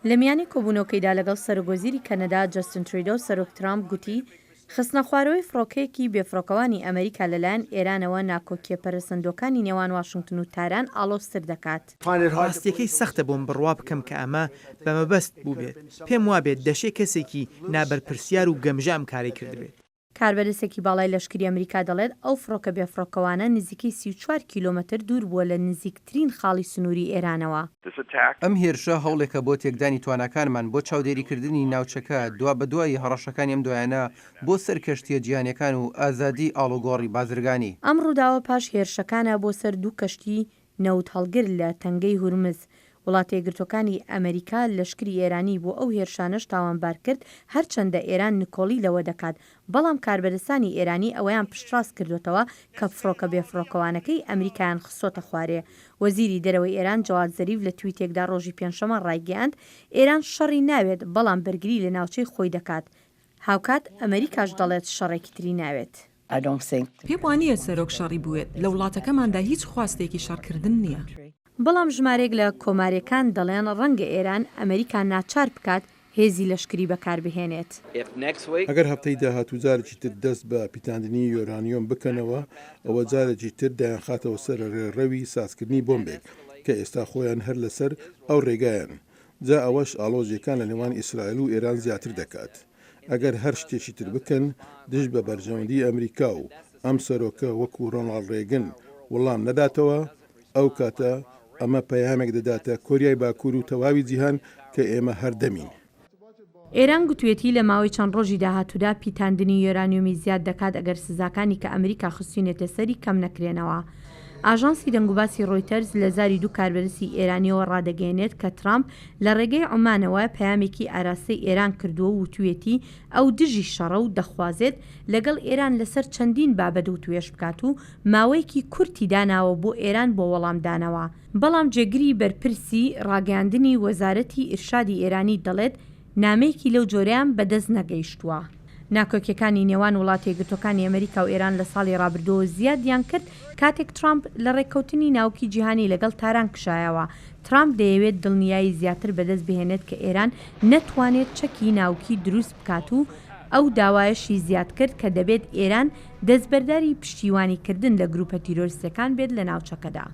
لە میانی کۆبوونەوکەیدا لەگەڵ سەرۆکوەزیری کەنەدا جەستن تریدۆ، سەرۆک ترامپ گوتی، خستنەخوارەوەی فڕۆکەیەکی بێفڕۆکەوانی ئەمریکا لەلایەن ئێرانەوە ناکۆکییە پەرەسەندووەکانی نێوان واشنگتن و تاران ئاڵۆزتر دەکات. ڕاستییەکەی سەختە بۆم بڕوا بکەم کە ئەمە بە مەبەست بووبێت، پێم وابێت دەشێ کەسێکی نابەرپرسیار و گەمژە ئەم کارەی کردبێت. کاربەدەستێکی باڵای لەشکری ئەمریکا دەڵێت ئەو فڕۆکە بێفڕۆکەوانە نزیکەی 34 کیلۆمەتر دوور بووە لە نزیکترین خاڵی سنووری ئێرانەوە. ئەم هێرشە هەوڵێکە بۆ تێکدانی تواناکانمان بۆ چاودێریکردنی ناوچەکە دوابەدوای هەڕەشەکانی ئەم دوایانە بۆ سەر کەشتییە جیهانییەکان و ئازادی ئاڵوگۆڕی بازرگانی. ئەم ڕووداوە پاش هێرشەکانە بۆ سەر دوو کەشتی نەوتهەڵگر لە تەنگەی هورمز، وڵاتەیەکگرتووەکانی ئەمریکا لەشکری ئێرانی بۆ ئەو هێرشانەش تاوانبار کرد، هەرچەندە ئێران نکۆڵی لەوە دەکات، بەڵام کاربەدەستانی ئێرانی ئەوەیان پشتڕاست کردۆتەوە کە فڕۆکە بێفڕۆکەوانەکەی ئەمریکایان خستۆتە خوارێ. وەزیری دەرەوەی ئێران جەواد زەریف لە تویتێکدا ڕۆژی پێنجشەمە ڕایگەیاند، ئێران شەڕی ناوێت، بەڵام بەرگری لە ناوچەی خۆی دەکات. هاوکات ئەمریکاش دەڵێت شەڕێکی تری ناوێت. پێم وانییە سەرۆک شەڕی بوێت، لە وڵاتەکەماندا هیچ خواستێکی شەڕکردن نییە. بەڵام ژمارەیەک لە کۆمارییەکان دەڵێن ڕەنگە ئێران ئەمریکا ناچار بکات هێزی لەشکری بەکاربهێنێت. ئەگەر هەفتەی داهاتوو جارێکی تر دەست بە پیتاندنی یۆرانیۆم بکەنەوە، ئەوە جارێکی تر دەیانخاتەوە سەر رێڕەوی سازکردنی بۆمبێک، کە ئێستا خۆیان هەر لەسەر ئەو رێگایەن. جا ئەوەش ئاڵۆزییەکان لە نێوان ئیسرائیل و ئێران زیاتر دەکات. ئەگەر هەر شتێکی تر بکەن دژ بە بەرژەوەندی ئەمریکا و ئەم سەرۆکە وەکو ڕۆناڵد ڕێگن وڵام نەداتەوە، ئەو کاتە ئەمە پەیامێک دەداتە کۆریای باکوور و تەواوی جیهان کە ئێمە هەر دەمین. ئێران گوتویەتی لە ماوەی چەند ڕۆژی داهاتوودا پیتاندنی یۆرانیۆمی زیاد دەکات ئەگەر سزاکانی کە ئەمریکا خستوینێتە سەری کەم نەکرێنەوە. ئاژانسی دەنگوباسی ڕۆیتەرز لە زاری دوو کاربەدەستی ئێرانیەوە ڕادەگەیەنێت کە ترامپ لە ڕێگەی عومانەوە پەیامێکی ئاراستەی ئێران کردووە و وتویەتی ئەو دژی شەڕە و دەخوازێت لەگەڵ ئێران لەسەر چەندین بابەت وتوێژ بکات و ماوەیەکی کورتی داناوە بۆ ئێران بۆ وەڵامدانەوە. بەڵام جێگری بەرپرسی ڕاگەیاندنی وەزارەتی ئیرشادی ئێرانی دەڵێت نامەیەکی لەو جۆرەیان بەدەست نەگەیشتووە. ناکۆکیەکانی نێوان وڵاتەیەکگرتووەکانی ئەمریکا و ئێران لە ساڵی ڕابردووەوە زیادیان کرد کاتێک ترامپ لە ڕێککەوتنی ناوکی جیهانی لەگەڵ تاران کشایەوە. ترامپ دەیەوێت دڵنیایی زیاتر بەدەست بهێنێت کە ئێران نەتوانێت چەکی ناوکی دروست بکات و ئەو داوایەشی زیاد کرد کە دەبێت ئێران دەستبەرداری پشتیوانیکردن لە گروپە تیرۆریستیەکان بێت لە ناوچەکەدا.